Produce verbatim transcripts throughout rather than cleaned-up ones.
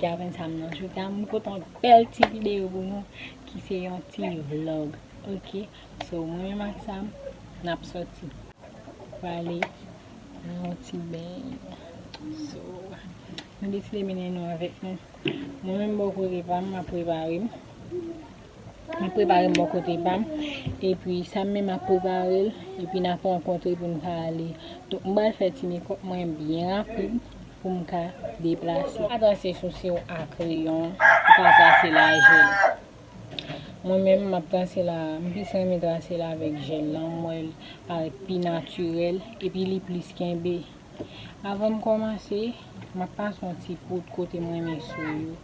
Avèn Sam nan jodi a, m pote yon bèl ti videyo pou nou ki se yon ti vlog. Ok, so mwen menm ak Sam, n ap sòti prale nan yon ti beny. So, nou deside mennen nou avèk nou. Mwen menm bò kote pa m, m ap prepare m. Mwen prepare m bò kote pa m. Epi Sam menm ap prepare l. Epi n ap rankontre pou n ka ale. Donk, m pral fè ti mekòp mwen byen rapid pou m ka deplase. Pa trase souse w a kreyon, ou ka trase l a jèl. Mwen menm, m ap trase l a, m plis renmen trase l avèk jèl lan, m wè l parèt pi natirèl, epi li plis kenbe. Avan m kòmanse, m ap pase yon ti poud kote m renmen sou yo,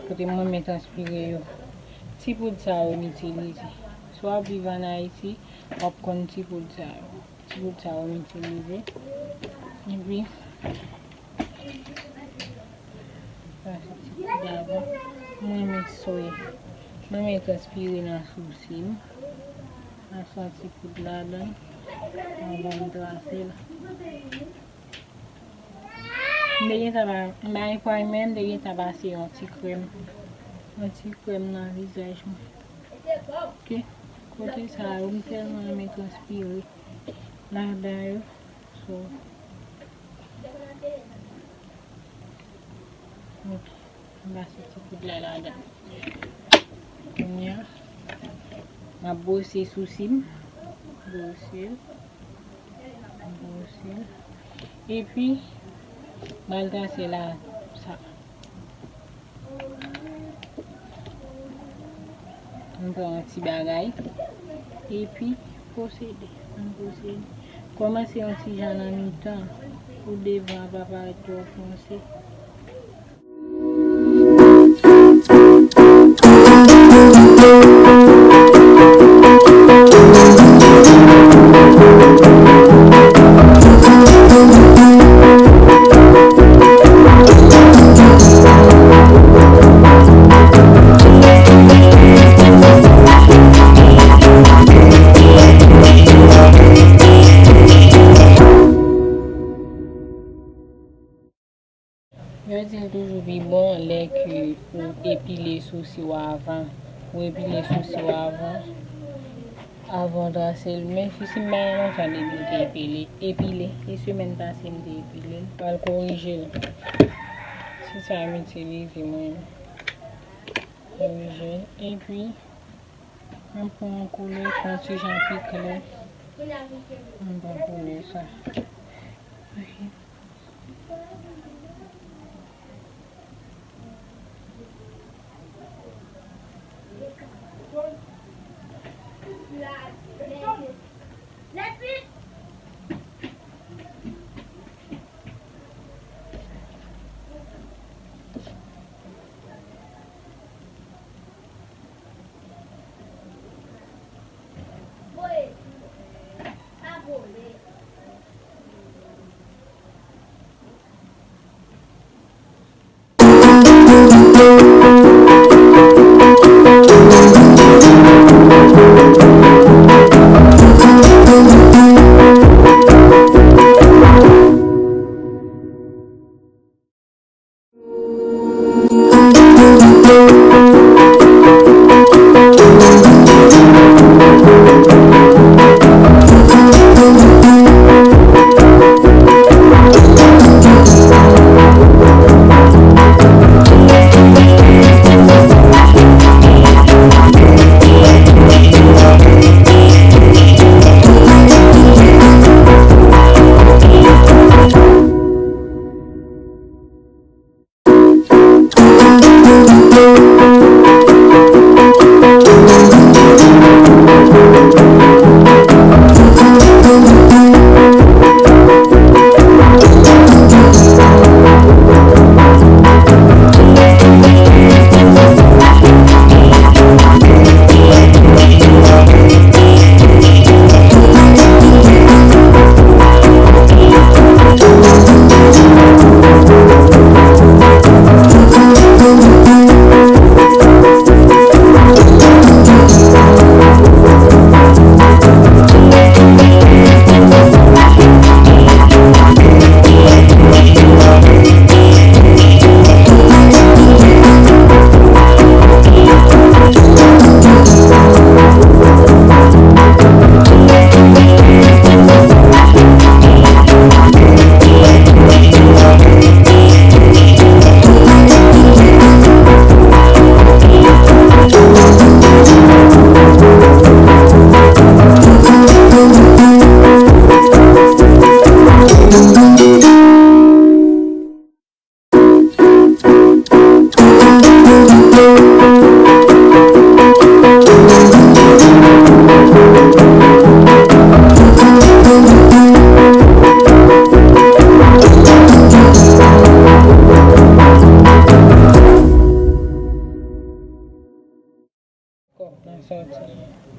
kote m renmen transpire yo. Ti poud sa yo m itilize. Si w ap viv ann Ayiti, w ap konn ti poud sa yo. Ti poud sa yo m itilize. Epi, pase ti poud avan. M renmen swe. M renmen transpire nan sousi m. Pase yon ti poud ladan l. Anvan m trase l. M te gentan pa, m pa gen pway, men m te gentan pase yon ti krèm. Yon ti krèm nan vizaj mwen. Ok. Kote sa yo, m tèlman renmen transpire ladan yo. So, ok. M pase ti poud la ladan. Kounye a, m ap bwose sousi m. Bwose l. Bwose l. Epi, m al trase la, sa. M pran yon ti bagay. Epi, pwosede. M pwosede. Kòmanse yon ti jan nan mitan. Pou devan an pa parèt twò fonse. Yo di l toujou pi bon lè ke ou epile sousi w avan. Ou epile sousi w avan, avan w trase l. Men sousi m pa gen lontan depi m te epile, epile. E semèn pase m te epile l. Pral korije l. Se sa m itilize mwen. Korije l. Epi, m pran yon koulè, pran ti jan pi klè. M pran koulè sa. Ok.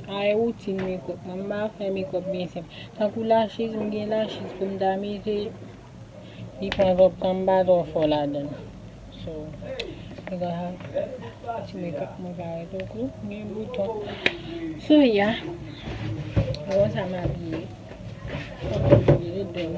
A e woutin makeup mwen, m pa fè makeup byen senp. Tankou lashes, m gen lashes pou m ta mete, li pran twòp tan, m pa twò fò ladan l. So, nèg la, ti makeup mwen parèt okou, gen bouton. So, yeah. Konsa m abiye. Konsa m abiye, red band.